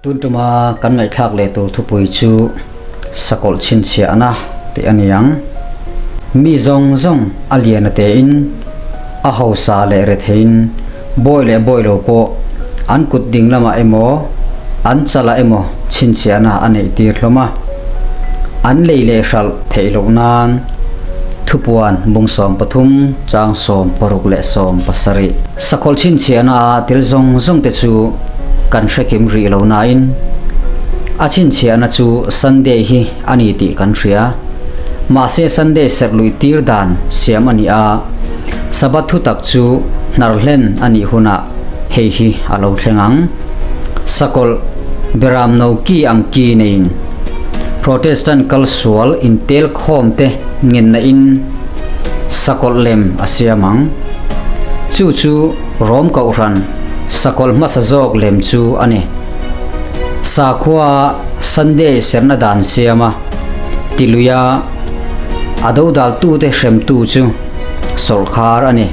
Tun tuma kan ngaihthlak leh tur thupui chu Sakawlh chhinchhiahna tih a ni ang. Mi zawng zawng a lian a tein, a hausa leh retheiin, bawi leh bawi lo pawh an kut ding lamah emaw, an chalah emaw chhinchhiahna a neih tir hlawm a. An lei leh hralh theih loh nan thupuan bung 13 chang 60 leh 70. Sakawlh chhinchhiahna a tel zawng zawng te chu kan hre kim rih lo nain a chhinchhiahna chu Sunday hi a ni tih kan hria. Mahse Sunday serh luih tir dan siam a ni a, Sabbath thutak chu hnar hlen a nih hunah hei hi a lo thleng ang. Sakawlh, Beram no ki ang ki neiin Protestant kal sual intel khawm te ngenna in sakawlh lem a siam ang. Chu chu Rom Kohhran sakawlh hmasa zawk lem chu a ni. Sakhua Sunday serhna dan siam a, tiluia a dodaltute hremtu chu sawrkhar a ni.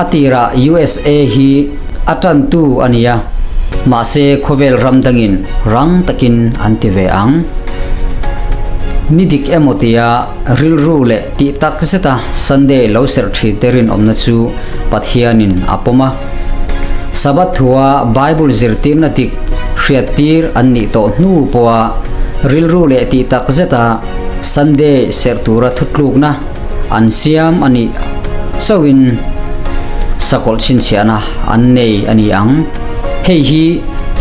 A tirah USA hi a tantu a ni a, mahse khawvel ram dangin rang takin an ti ve ang. Ni dik emaw tia rilru leh tih tak zeta Sunday lo serh thin te rinawmna chu Pathianin a pawm a. Sabbath thua Bible zirtirna dik hriattir an nih tawh hnu pawha rilru leh tih tak zeta Sunday serh tura thutlukna an siam a nih chauhin sakawlh chhinchhiahna an nei a ni ang. Hei hi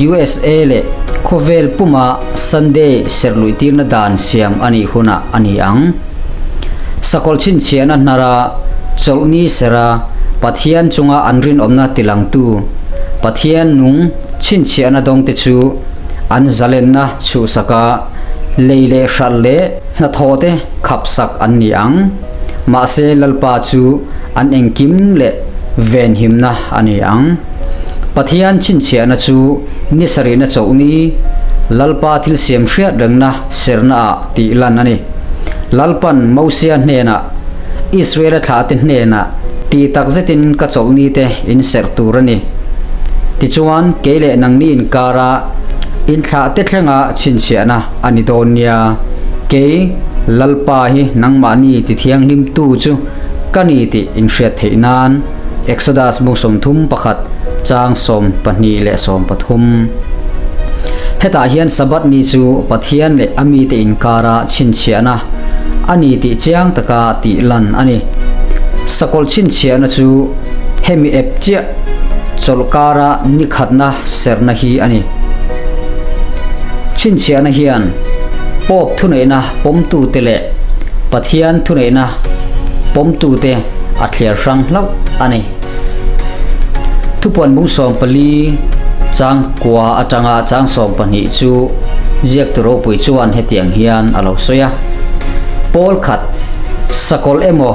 USA leh khawvel puma Sunday serh luihtirna dan siam a nih hunah a ni ang. Sakawlh chhinchhiahna hnara chawlhni serha Pathian chunga an rinawmna tilangtu Pathian nung chhinchhiahna dawngte chu an zalenna chhuhsaka lei leh hralh leh hnathawh te khapsak an ni ang. Mahse Lalpa chu an engkim leh venhimna a ni ang. Pathian chhinchhiahna chu ni sarihna chauhni Lalpa thil siam hriat rengna serna ah tih lan a ni. Lalpan Mosia hnenah, Israela thlahte hnenah tih tak zetin ka chawlhni te in serh tur a ni. Tichuan, kei leh nangni inkara inthlahte thlenga chhinchhiahna a ni dawn nia. Kei, Lalpa hi nangmahni tithianghlimtu chu ka ni tih inhriat theih nan. Exodus bu 31 chang 12 leh 13. Hetah hian Sabbath ni chu Pathian leh a mite inkara chhinchhiahna a ni tih chiang taka tih lan a ni. Sakawlh chhinchhiahna chu hemi ep chiah chawlhkara ni khatna serhna hi a ni. Chhinchhiahna hian Pope thuneihna pawmtute leh Pathian thuneihna pawmtute a thliar hrang hlauh a ni. Thupuan bung 14 chang kua atanga chang 12 chu ziaktu ropui chuan hetiang hian a lo sawi a, Pawl khat, sakawlh emaw,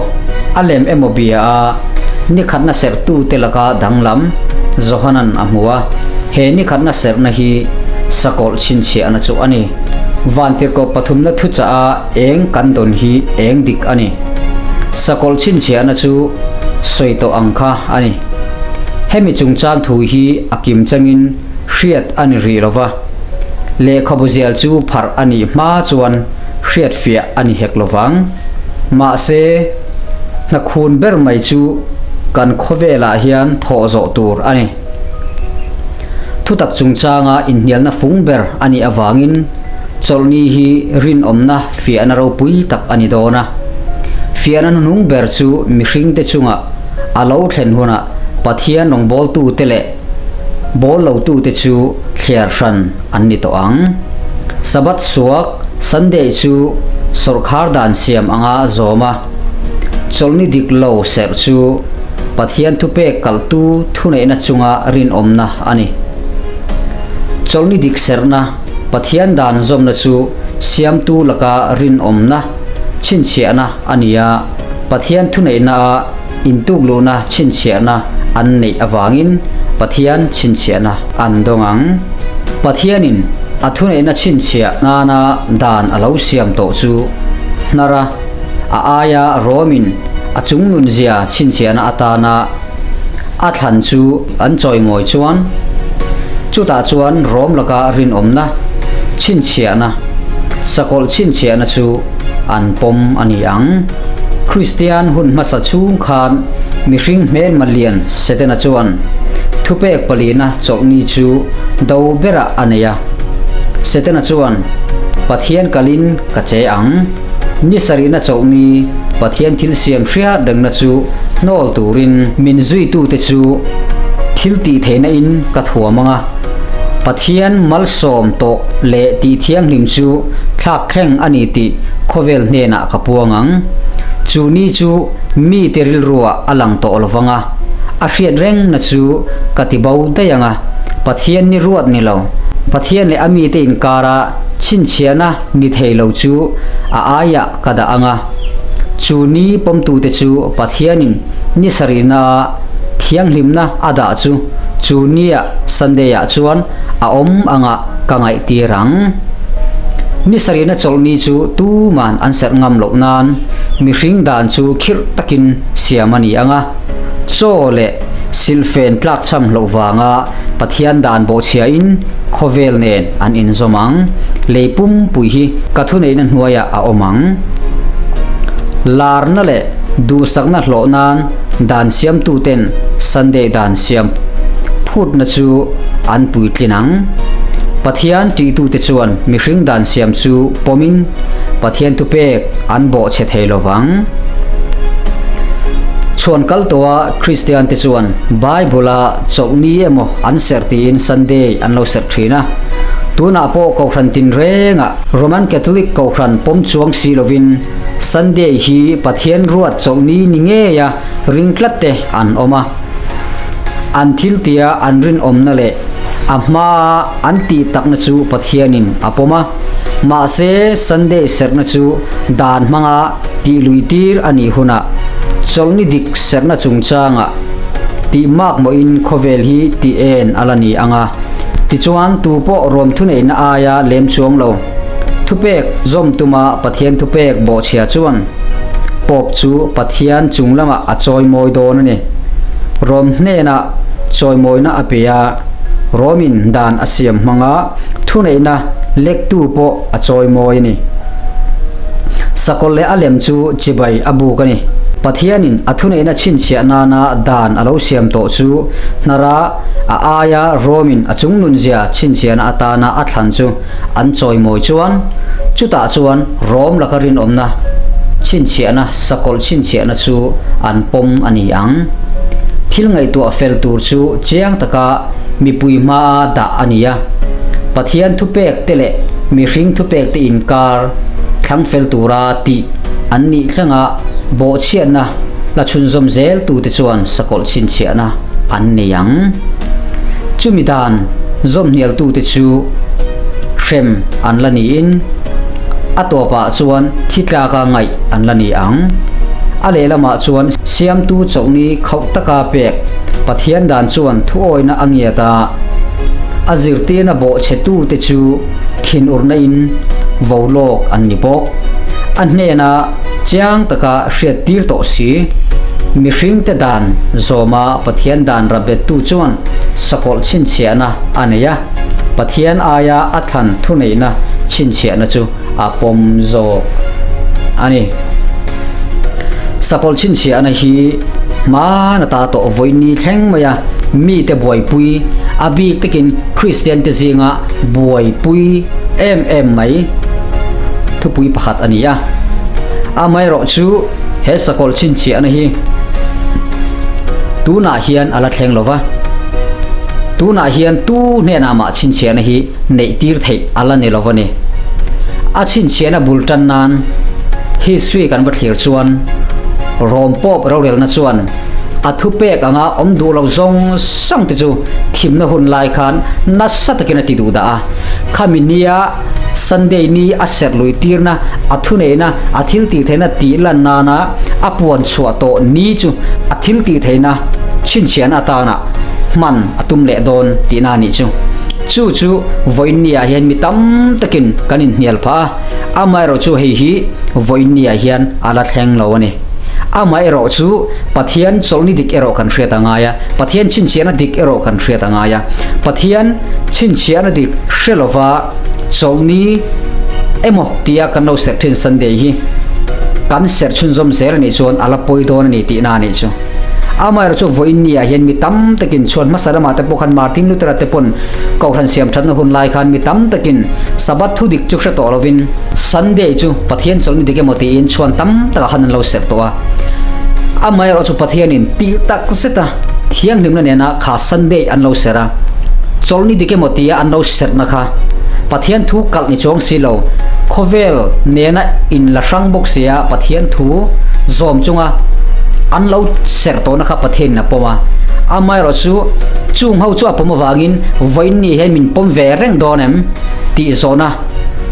a lem emaw bia a, ni khatna serhtute laka danglam Johanan a hmu a, he ni khatna serhna hi sakawlh chhinchhiahna chu a ni. Vantirhkoh pathumna thuchah a eng kan dawn hi eng dik a ni. Sakawlh chhinchhiahna chu sawi tawh ang kha a ni. Hemi chungchang thu hi a kim changin hriat a ni rih lo va, lehkhabu zial chu pharh a nih hma chuan hriatfiah a ni hek lo vang. Mahse, hnakhun ber mai chu kan khawvelah hian thawh zawh tur a ni. Thutak chungchanga inhnialna fung ber a nih avangin chawlhni hi rinawmna fiahna ropui tak a ni dawn a. Fiahna hnuhnung ber chu mihringte chunga a lo thlen hunah Pathian rawngbawltute leh bawl lotute chu thliar hran an ni tawh ang. Sabbath suak, Sunday, chu sawrkhar dan siam anga zawm a, chawlhni dik lo serh chu Pathian thupek kalhtu thuneihna chunga rinawmna a ni. Chawlhni dik serhna, Pathian dan zawmna chu siamtu laka rinawmna chhinchhiahna a ni a, Pathian thuneihna a intukluhna chhinchhiahna an neih avangin Pathian chhinchhiahna an dawng ang. Pathianin a thuneihna chhinchhiah nana dan a lo siam tawh chu hnar a, a aia Romin a chungnunzia chhinchhiahna atana a thlan chu an chawimawi chuan. Chutah chuan Rom laka rinawmna chhinchhiahna, sakawlh chhinchhiahna chu an pawm a ni ang. Kristian hun hmasa chhung khan mihring hmelma lian Setana chuan thupek palina chawlhni chu do berah a nei a. Setana chuan, Pathian kalin ka che ang. Ni sarihna chawlhni Pathian thil siam hriat rengna chu hnawl turin min zuitute chu thil tih theihna in ka thuam ang a, Pathian malsawm tawh leh tih thianghlim chu thlak thleng a ni tih khawvel hnenah ka puang ang. Chu ni chu mite rilruah a lang tawh lo vang a, a hriat rengna chu ka ti bo daih ang a, Pathian ni ruat ni lo, Pathian leh a mite inkara chhinchhiahna ni thei lo chu a aiah ka dah ang a. Chu ni pawmtute chu Pathianin ni sarihna thianghlimna a dah chu chu nia Sunday-ah chuan a awm angah ka ngaihtir ang. Ni sarihna chawlhni chu tuman an serh ngam loh nan mihring dan chu khirh takin siam a ni ang a, chaw leh silhfen tlakchham hloh vanga Pathian dan bawhchhiain khawvel nen an inzawm ang. Lei pumpui hi ka thuneihna hnuaiah a awm ang. Larna leh duhsakna hlawh nan dan siamtuten Sunday dan siam phutna chu an puitlin ang. Pathian ṭihtute chuan mihring dan siam chu pawmin Pathian thupek an bawhchhe thei lo vang. Chhuan kal tawha Kristiante chuan Bible-a chawlhni emaw an serh tiin Sunday an lo serh thin a. Tunah pawh Kohhran tinrengah Roman Catholic Kohhran pawm chuang si lovin Sunday hi Pathian ruat chawlhni ni ngeia ring tlat te an awm a. An thil tia an rinawmna leh a hmaa an tih takna chu Pathianin a pawm a. Mahse Sunday serhna chu dan hmanga tih lui tir a nih hunah chawlhni dik serhna chungchangah tih mak mawhin khawvel hi tih en a la ni ang a. Tichuan, tu pawh rawm thuneihna aia lem chuang lo. Thupek zawm tuma Pathian thupek bawhchhia chuan Pope chu Pathian chung lamah a chawimawi dawn a ni. Rawm hnenah chawimawina a pe a, rawmin dan a siam hmanga thuneihna lektu pawh a chawimawi a ni. Sakawlh leh a lem chu chibai a buk a ni. Pathianin a thuneihna chhinchhiah nana dan a lo siam tawh chu hnara A aia Romin a chungnunzia chhinchhiahna atana a thlan chu an chawimawi chuan, chutah chuan Rom laka rinawmna chhinchhiahna, sakawlh chhinchhiahna chu an pawm a ni ang. Thil ngaihtuah fel tur chu chiang taka mipui hmaa dah a ni a. Pathian thupek te leh mihring thupek te inkar thlang fel tura tih an nih thlenga bawhchhiatna la chhunzawm zel tute chuan sakawlh chhinchhiahna an nei ang. Chumi dan zawmhnialtute chu hrem an la niin a tawpah chuan thi tlaka ngaih an la ni ang. A lehlamah chuan Siamtu chawlhni khauh taka pek Pathian dan chuan thuawina a ngiat a, a zirtirna bawhchhetute chu thinurna in vo lawk an ni bawk. A hnena chiang taka hriattir tawh si. Mihringte dan zawma Pathian dan rabettu chuan sakawlh chhinchhiahna a nei a, Pathian aia a thlan thuneihna chhinchhiahna chu a pawm zawk a ni. Sakawlh chhinchhiahna hi hmana ta tawh vawiin thleng maia mite buaipui, a bik takin Kristiante zinga buaipui em em mai thupui pakhat a ni a. Amaherawh chu he sakawlh chhinchhiahna hi tunah hian a la thleng lo va, tunah hian tu hnenah mah chhinchhiahna hi neih tir theih a la ni lo va ni. A chhinchhiahna bul tan nan history kan va thlir chuan Rom Pope rorelna chuan a thupek anga awm duh lo zawng zawng te chu thimna hun lai khan nasa takin a ti duh dah a, khami nia Sunday ni a serh luih tirna, a thuneihna, a thil tih theihna tih lan nana a puan chhuah tawh ni chu a thil tih theihna chhinchhiahna atana hman a tum leh dawn tihna a nih chu. Chu chu vawiinniah hian mi tam takin kan inhnial phah a, amaherawhchu hei hi vawiinniah hian a la thleng lo a ni. Amaherawhchu, Pathian chawlhni dik erawh kan hriat a ngai a, Pathian chhinchhiahna dik erawh kan hriat a ngai a. Pathian chhinchhiahna dik hre lova chawlhni emaw tia kan lo serh thin Sunday hi kan serh chhunzawm zel a nih chuan a la pawi dawn a ni tihna a nih chu. Amaherawhchu vawiinniah hian mi tam takin chhuan hmasa ramah te pawh khan Martin Luther-a te pawn Kohhran siam thatna hun lai khan mi tam takin Sabbath thu dik chu hre tawh lovin Sunday chu Pathian chawlhni dik emaw tiin chhuan tam takah khan an lo serh tawh a. Amaherawhchu Pathianin tih tak zeta thianghlimna nena kha Sunday an lo serh a, chawlhni dik emaw tia an lo serhna kha Pathian thu kalh ni chuang si lo, khawvel nena inla hrang bawk sia Pathian thu zawm chunga an lo serh tawhna kha Pathianin a pawm a. Amaherawhchu chung ho chu a pawm avangin vawiinni hian min pawm ve reng dawn em tih zawhna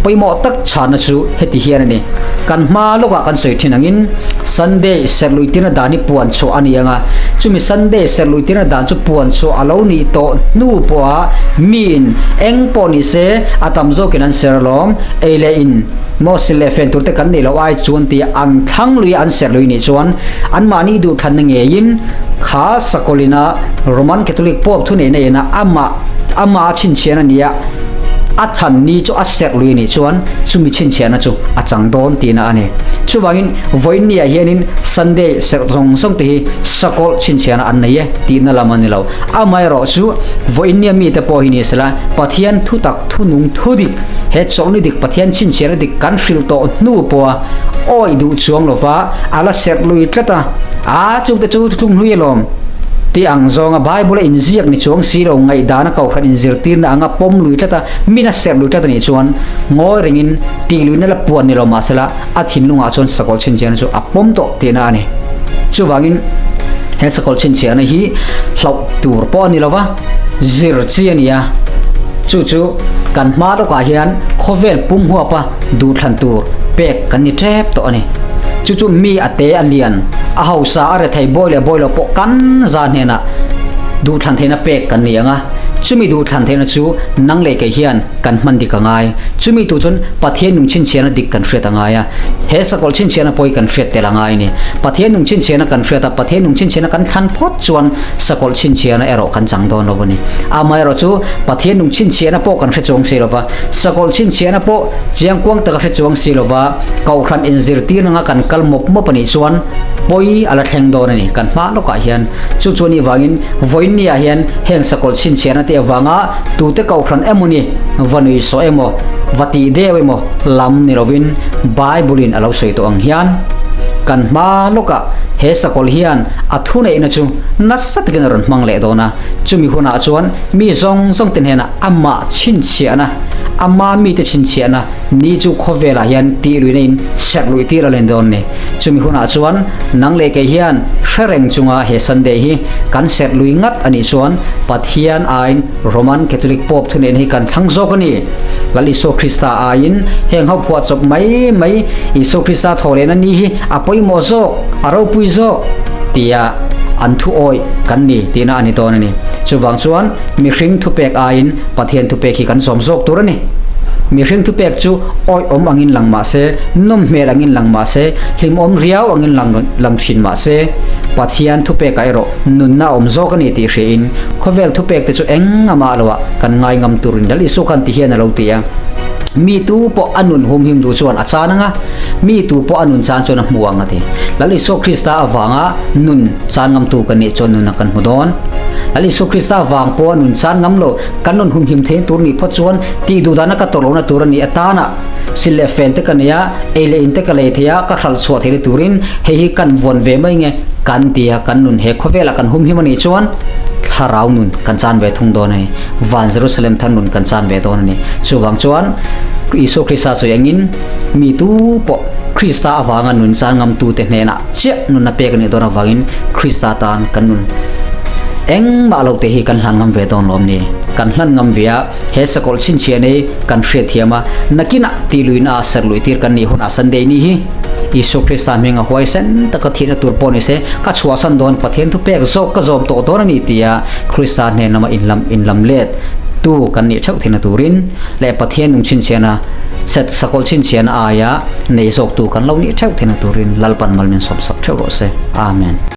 pawimawh tak chhana chu heti hian a ni. Kan hma lawkah kan sawi thin angin Sunday serhluihtirna dan hi puan chhuah a ni ang a, chumi Sunday serhluihtirna dan chu puan chhuah a lo nih tawh hnu pawha miin eng pawh ni se a tam zawkin an ser alawm, ei leh in maw sil leh fen turte kan neih loh ai chuan tia an thlang lui a an serh lui nih chuan anmahni duhthlanna ngeiin kha sakawlina Roman Catholic Pope thuneihna ina amah amah a chhinchhian a nia. A than ni chu a serh lui anih chuan chumi chhinchhiahna chu a chang dawn tihna a ni. Chuvangin vawiinniah hianin Sunday serh zawng zawng te hi sakawlh chhinchhiahna an nei e tihna lam a ni lo. Amaherawh chu vawiinnia mite pawh hi ni sela Pathian thutak thunung thudik he chawlhni dik Pathian chhinchhiahna dik kan hrilh tawh hnu pawha awih duh chuang lova a la serh lui tlat a, a chungte chu thuthlung hlui alawm. Tih ang zawnga Bible-a inziak ni chuang si lo ngaihdana kohhran inzirtirna anga pawm lui tlat a, min a serh lui tlat a nih chuan ngawi rengin tih luihna la puan ni lo mahsela a thinlungah chuan sakawlh chhinchhiahna chu a pawm tawh tihna a ni. Chuvangin he sakawlh chhinchhiahna hi hlauh tur pawh a ni lo va, zir chi a ni a, chu chu kan hma lawkah hian khawvel pum huapa duhthlan tur pek kan ni tep tawh a ni. Chu chu mi a te a lian, a hausa a rethei bawi leh bawi lo pawh kan za hnenah duhthlan theihna pek kan ni ang a. Chumi duhthlan theihna chu nang leh kei hian kan hman dik a ngai. Chumi tu chuan Pathian nung chhinchhiahna dik kan hriat a ngai a. He sakawlh chhinchhiahna pawh hi kan hriat tel a ngai a ni. Pathian nung chhinchhiahna kan hriat a, Pathian nung chhinchhiahna kan thlan phawt chuan sakawlh chhinchhiahna erawh kan chang dawn lo a ni. Amaherawh chu Pathian nung chhinchhiahna pawh kan hre chuang si lo va. Sakawlh chhinchhiahna pawh chiangkuang taka hre chuang si lova kohhran inzirtir anga kan kal mawp mawp a nih chuan pawi a la thleng dawn a ni kan hma lawkah hian. Chu chu a nih vangin vawiinniah hian heng sakawlh chhinchhiahna te avanga tute kohhran emaw ni va nui sawh emaw va tih deuh emaw lam ni lovin Bible-in a lo sawi tawh ang hian kan hma lawkah he sakawlh hian a thuneihna chu nasa takin a rawn hmang leh dawn a, chumi hunah chuan mi zawng zawng te hnenah Amah chhinchhiahna, ama mite chhinchhiahna ni chu khawvelah hian tih luihna in serh luih tir a len dawn ni. Chumi hunah chuan nang leh kei hian hre reng chunga he Sunday hi kan serh lui ngat a nih chuan Pathian aiin Roman Catholic Pope thuneihna hi kan thlang zawk a ni. Lal Isua Krista aiin heng ho phuah chawp mai mai Isua Krista thawhlehna ni hi a pawimawh zawk, a ropui zawk tia an thu awih kan ni tihna a ni dawn a ni. Chuvang chuan Mihring thupek aiin Pathian thupek hi kan sawm zawk tur a ni. Mihring thupek chu awih awm angin lang mah se, nawm hmel angin lang mah se, hlimawm riau angin lang lang thin mah se, Pathian thupekah erawh nunna a awm zawk a ni tih hriain khawvel thupek te chu eng amah loah kan ngai ngam turin Lal Isua khan ti hian a lo ti a. Mi tu pawh a nun humhim duh chuan a chan ang a, mi tu pawh a nun chan chuan a hmu ang a ti. Lal Isua Krista avanga nun chan ngamtu kan nih chuan nunna kan hmu dawn. Lal Isua Krista vang pawha nun chan ngam lo, kan nun humhim theihna tur nih phawt chuan tih duh dana ka tawrh lohna tur a nih atana sil leh fen te ka nei a, ei leh in te ka lei thei a, ka hralh chhuah theihna turin hei hi kan vawn ve mai nge kan ti a, kan nun he khawvelah kan humhim a nih chuan thlarau nun kan chan ve thung dawn a ni. Van Jerusalem thar nun kan chan ve dawn a ni. Chuvang chuan Isua Krista sawi angin mi tu pawh Krista avanga nun chan ngamtute hnenah Chiah nunna pek a nih dawn avangin Krista tan kan nun engmah lo te hi kan hlan ngam ve dawn lawm ni. Kan hlan ngam ve a, he sakawlh chhinchhiah nei kan hriat thiam a, nakinah tih luihna ah serh luih tir kan nih hunah Sunday ni hi Isua Krista hming a huaisen taka thihna tur pawh ni se, ka chhuahsan dawn Pathian thu pek zawk ka zawm tawh dawn a ni tia Krista hnen lama inlam inlam let tu kan nih theuh theihna turin leh Pathian nung chhinchhiahna. Sakawlh chhinchhiahna aia nei zawktu kan lo nih theuh theihna turin Lalpan mal min sawmsak theuh rawh se. Amen.